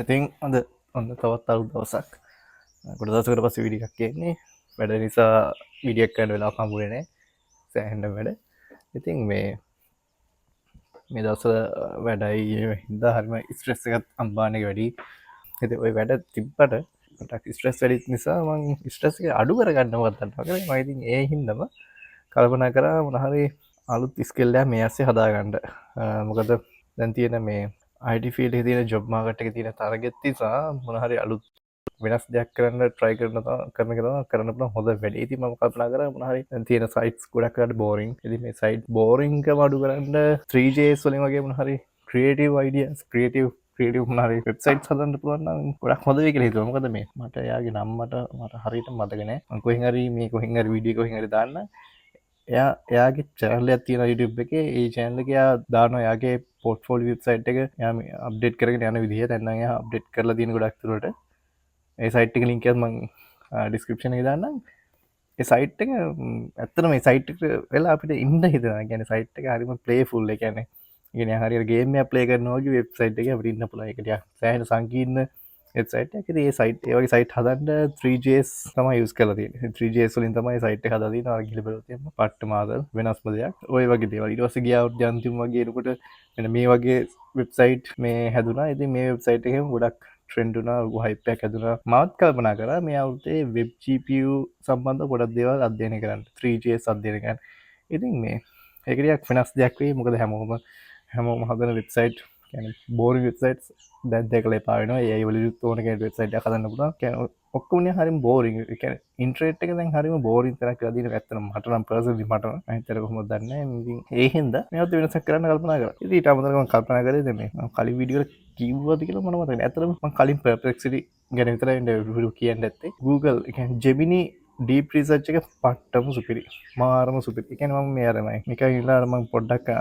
ඉතින් අද ඔන්න තවත් අලුත් දවසක්. ගොඩ දවසකට පස්සේ වීඩියෝ එකක් එන්නේ. වැඩ නිසා වීඩියෝ එකක් කරන්න වෙලාවක් හම්බුනේ නැහැ. සෑහෙන වැඩ. ඉතින් මේ මේ දවස්වල වැඩයි හින්දා හරිම ස්ට්‍රෙස් එකත් අම්බාන එක වැඩි. ඉතින් ඔය වැඩ තිබ්බට පොඩ්ඩක් ස්ට්‍රෙස් වැඩි නිසා මං ස්ට්‍රෙස් එක අඩු කරගන්න මොකක්ද දන්නවා කියලා මම ඉතින් ඒ හින්දාම කල්පනා කරා මොන හරි අලුත් ස්කිල් එකක් මේ ඇස්සේ හදාගන්න. මොකද දැන් තියෙන මේ IT field එකේ තියෙන ජොබ් මාකට් එකේ තියෙන තරගෙත් නිසා මොන හරි අලුත් වෙනස් දෙයක් කරන්න try කරන එක තමයි කරන්න පුළුවන් හොඳ වැඩේ. ඉතින් මම කල්පනා කරා මොන හරි දැන් තියෙන සයිට්ස් ගොඩක් වෙලාවට බෝරින්. ඉතින් මේ සයිට් බෝරින් කම අඩු කරන්න 3JS වලින් වගේ මොන හරි ක්‍රියේටිව් අයිඩියාස්, ක්‍රියේටිව් ක්‍රියේටිව් මොන හරි වෙබ්සයිට්ස් හදන්න පුළුවන් නම් ගොඩක් හොඳ වෙයි කියලා හිතුවා. මොකද මේ මට එයාගේ නම මට මට හරියට මතක නෑ. මං කොහෙන් හරි මේ කොහෙන් හරි වීඩියෝ කොහෙන් හරි දාන්න. එයාගේ චැනල් එකක් තියෙනවා YouTube එකේ. ඒ චැනල් එකේ එයා දානවා එයාගේ පෝට්ෆෝලියෝ වෙබ්සයිට් එක එයා මේ අප්ඩේට් කරගෙන යන විදිහ. දැන් නම් එයා අප්ඩේට් කරලා තියෙන ගොඩක් දුරට. ඒ සයිට් එක ලින්ක් එකත් මං ඩිස්ක්‍රිප්ෂන් එකේ දාන්නම්. ඒ සයිට් එක ඇත්තටම මේ සයිට් එකට වෙලා අපිට ඉන්න හිතෙනවා. ඒ කියන්නේ සයිට් එක හරිම ප්ලේෆුල්. ඒ කියන්නේ හරියට ගේම් එකක් ප්ලේ කරනවා වගේ වෙබ්සයිට් එකේ අපිට ඉන්න පුළුවන්. ඒක ටිකක් සෑහෙන සංකීර්ණ වෙබ්සයිට් එකක්. ඉතින් ඒ සයිට් ඒ වගේ සයිට් හදන්න 3JS තමයි යූස් කරලා තියෙන්නේ. 3JS වලින් තමයි සයිට් එක හදලා තියෙන්නේ. අර ගිහලා බලුවොත් එහෙම පට්ට මාදල් වෙනස්ම දෙයක්. ඔය වගේ දේවල්. ඊට පස්සේ ගිය අවුරුද්දේ අන්තිම වගේ එනකොට මෙන්න මේ වගේ වෙබ්සයිට් මේ හැදුනා. ඉතින් මේ වෙබ්සයිට් එකේම ගොඩක් ට්‍රෙන්ඩ් වුණා, ලොකු හයිප් එකක් හැදුනා. මාත් කල්පනා කරා මේ අවුරුද්දේ වෙබ් GPU සම්බන්ධ ගොඩක් දේවල් අධ්‍යයනය කරන්න. 3JS අධ්‍යයනය කරන්න. ඉතින් මේ ඒක ටිකක් වෙනස් දෙයක් වෙයි. මොකද හැමෝම හැමෝම හදන වෙබ්සයිට් කියන්නේ බෝරින් වෙබ්සයිට්ස් දැන් දැකලා එපා වෙනවා. AI වලිනුත් ඕන කෙනෙක්ට වෙබ්සයිට් එකක් හදන්න පුළුවන්. කියන්නේ ඔක්කොම නිකන් හරිම බෝරින්. ඒ කියන්නේ ඉන්ටර්නෙට් එක දැන් හරිම බෝරින් තැනක් වෙලා තියෙනවා. ඇත්තටම මට නම් පර්සනලි මට නම් අනිත් අය කොහොමද දන්නේ නැහැ. ඉතින් ඒ හින්දා මේවත් වෙනසක් කරන්න කල්පනා කරා. ඉතින් ඊට අමතරව මම කල්පනා කරේ දැන් මේ මම කලින් වීඩියෝ වල කිව්වද කියලා මට මතක නෑ. ඇත්තටම මම කලින් පර්ප්ලෙක්සිටි ගැන විතරයි වීඩියෝ කියන්න ඇත්තේ. Google ඒ කියන්නේ Gemini deep research එක පට්ටම සුපිරි. මාරම සුපිරි. ඒ කියන්නේ මම මේ අර මම නිකන් ඉඳලා අර මම පොඩ්ඩක්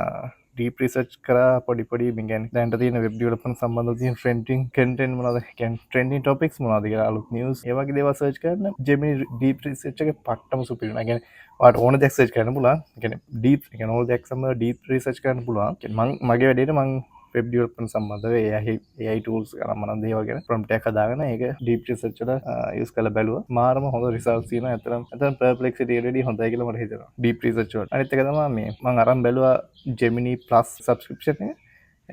ඩීප් රිසර්ච් කරා පොඩි පොඩි මේ කියන්නේ දැනට තියෙන වෙබ් ඩෙවලොප්මන්ට් සම්බන්ධව තියෙන ට්‍රෙන්ඩින් කන්ටෙන්ට් මොනවද, කියන්නේ ට්‍රෙන්ඩින් ටොපික්ස් මොනවද කියලා, අලුත් නිවුස් ඒ වගේ දේවල් සර්ච් කරන්න Gemini deep research එක පට්ටම සුපිරි වුණා. ඒ කියන්නේ ඔයාලට ඕන දෙයක් සර්ච් කරන්න පුළුවන්. ඒ කියන්නේ ඩීප්, ඒ කියන්නේ ඕන දෙයක් සම්බන්ධව ඩීප් රිසර්ච් කරන්න පුළුවන්. ඒ කියන්නේ මං මගේ වැඩේට මං වෙබ් ඩෙවලොප්මන්ට් සම්බන්ධව AI AI tools කරා මම දේවල් ගැන ප්‍රොම්ප්ට් එකක් හදාගෙන ඒක ඩීප් රිසර්ච් වල යූස් කරලා බැලුවා. මාරම හොඳ රිසල්ට්ස් තියෙනවා. ඇත්තටම ඇත්තටම පර්ප්ලෙක්සිටි එකට වැඩිය හොඳයි කියලා මට හිතෙනවා ඩීප් රිසර්ච් වලට. අනිත් එක තමයි මේ මං අරන් බැලුවා Gemini Plus subscription එක.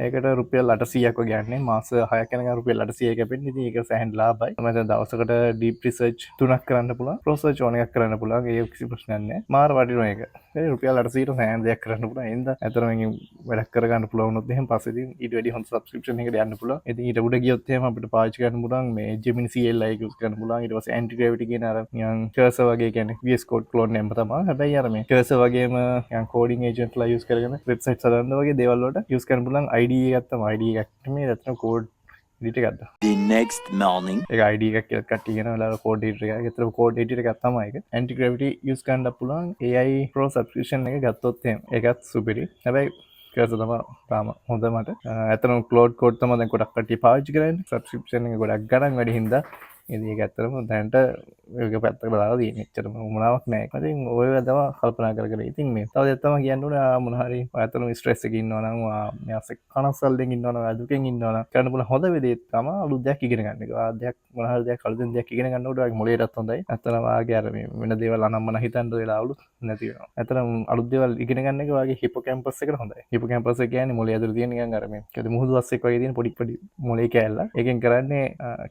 ඒකට රුපියල් 800ක් වගේ යන්නේ. මාස 6ක් යනකම් රුපියල් 800 කැපෙන්නේ. ඉතින් ඒක සෑහෙන ලාභයි. මම දැන් දවසකට ඩීප් රිසර්ච් තුනක් කරන්න පුළුවන්. ප්‍රෝ සර්ච් ඕන එකක් කරන්න පුළුවන්. ඒ කිසි ප්‍රශ්නයක් නෑ. මාර වටිනවා ඒක. ඒ රුපියල් 800ට සෑහෙන දෙයක් කරන්න පුළුවන්. ඒ හින්දා ඇත්තටම මේකෙන් වැඩක් කරගන්න පුළුවන් වුණොත් එහෙම පස්සේ ඉතින් ඊට වැඩි හොඳ සබ්ස්ක්‍රිප්ෂන් එකකට යන්න පුළුවන්. ඉතින් ඊට උඩ ගියොත් එහෙම අපිට පාවිච්චි කරන්න පුළුවන් මේ Gemini CLI එක යූස් කරන්න පුළුවන්. ඊට පස්සේ Anti Gravity කියන අර නිකන් කර්සර් වගේ, කියන්නේ VS Code clone එකම තමයි. හැබැයි අර මේ කර්සර් වගේම නිකන් කෝඩින් ඒජන්ට් ලා යූස් කරගෙන වෙබ්සයිට්ස් හදන්න වගේ දේවල් වලට යූස් කරන්න පුළුවන් IDE එකක් තමයි. IDE එකක් නෙමෙයි, ඇත්තටම කෝඩ් එඩිටර් එකක්ද? The next morning. ඒක IDE එකක් කියලා කට්ටිය කියන වෙලාවට කෝඩ් එඩිටර් එකක්. ඇත්තටම කෝඩ් එඩිටර් එකක් තමයි ඒක. Anti Gravity use කරන්න පුළුවන් AI Pro subscription එක ගත්තොත් එහෙම. ඒකත් සුපිරි. හැබැයි කර්සර් තමයි තාම හොඳ මට. ඇත්තටම Claude Code තමයි දැන් ගොඩක් කට්ටිය පාවිච්චි කරන්නේ. සබ්ස්ක්‍රිප්ෂන් එක ගොඩක් ගණන් වැඩි හින්දා ඉතින් ඒක ඇත්තටම දැනට ඒක පැත්තකට දාලා තියෙන්නේ. එච්චරම උවමනාවක් නෑ. ඉතින් ඔය ඒවා තමයි කල්පනා කර කර. ඉතින් මේ තව දෙයක් තමයි කියන්න ඕනේ. ආ මොන හරි ඔය ඇත්තටම ස්ට්‍රෙස් එකේ ඉන්නවා නම්, ඔයා මේ අස්සේ කනස්සල්ලෙන් ඉන්නවා නම්, ඔයා දුකෙන් ඉන්නවා නම් කරන්න පුළුවන් හොඳ දේ තමයි අලුත් දෙයක් ඉගෙන ගන්න එක. ඔයා දෙයක් මොන හරි දෙයක් අලුතෙන් දෙයක් ඉගෙන ගන්නකොට ඔයාගේ මොළයටත් හොඳයි. ඇත්තටම ඔයාගේ අර මේ වෙන දේවල් අනම්මන හිතන්න වෙලාවලුත් නැති වෙනවා. ඇත්තටම අලුත් දේවල් ඉගෙන ගන්න එක ඔයාගේ හිපෝකැම්පස් එකට හොඳයි. හිපෝකැම්පස් එක කියන්නේ මොළය ඇතුළේ තියෙන නිකන් අර මේ කියන්නේ මුහුදු අස්සෙක් වගේ තියෙන පොඩි පොඩි මොළේ කෑල්ලක්. ඒකෙන් කරන්නේ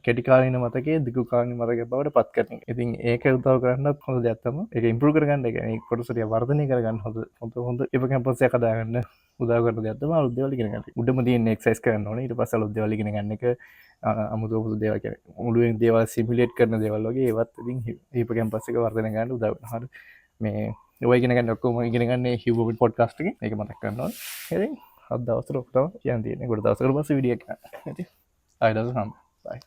කෙටි කාලීන මතකයේ දිගු කාලීන මතකයක් බවට පත් කරන එක. ඉතින් ඒක උදව් කරන්නත් හොඳ දෙයක් තමයි. ඒක ඉම්ප්‍රූව් කරගන්න, ඒ කියන්නේ ඒ කොටස ටික වර්ධනය කරගන්න හොඳ හොඳ හොඳ හිපෝකැම්පස් එකක් හදාගන්න උදව් කරන දෙයක් තමයි අලුත් දේවල් ඉගෙන ගන්න. උඩම තියෙන එක්සර්සයිස් කරන්න ඕනේ. ඊට පස්සේ අලුත් දේවල් ඉගෙන ගන්න එක අමුතු අමුතු දේවල් කියන්නේ ඔළුවෙන් දේවල් සිමුලේට් කරන දේවල් වගේ ඒවත් ඉතින් හිපෝකැම්පස් එක වර්ධනය කරන්න උදව් වෙනවා. හරි. මේ ඔය ඉගෙන ගන්න ඔක්කොම ඉගෙන ගන්නේ හිව් පොඩ්කාස්ට් එකෙන්. ඒක මතක් කරන්න ඕනේ. ඉතින් අද දවසට ඔක තමයි කියන්න තියෙන්නේ. ගොඩ දවසකට පස්සේ වීඩියෝ එකක් ගන්න. ඉතින් ආයෙ දවසක හම්බ. බයි.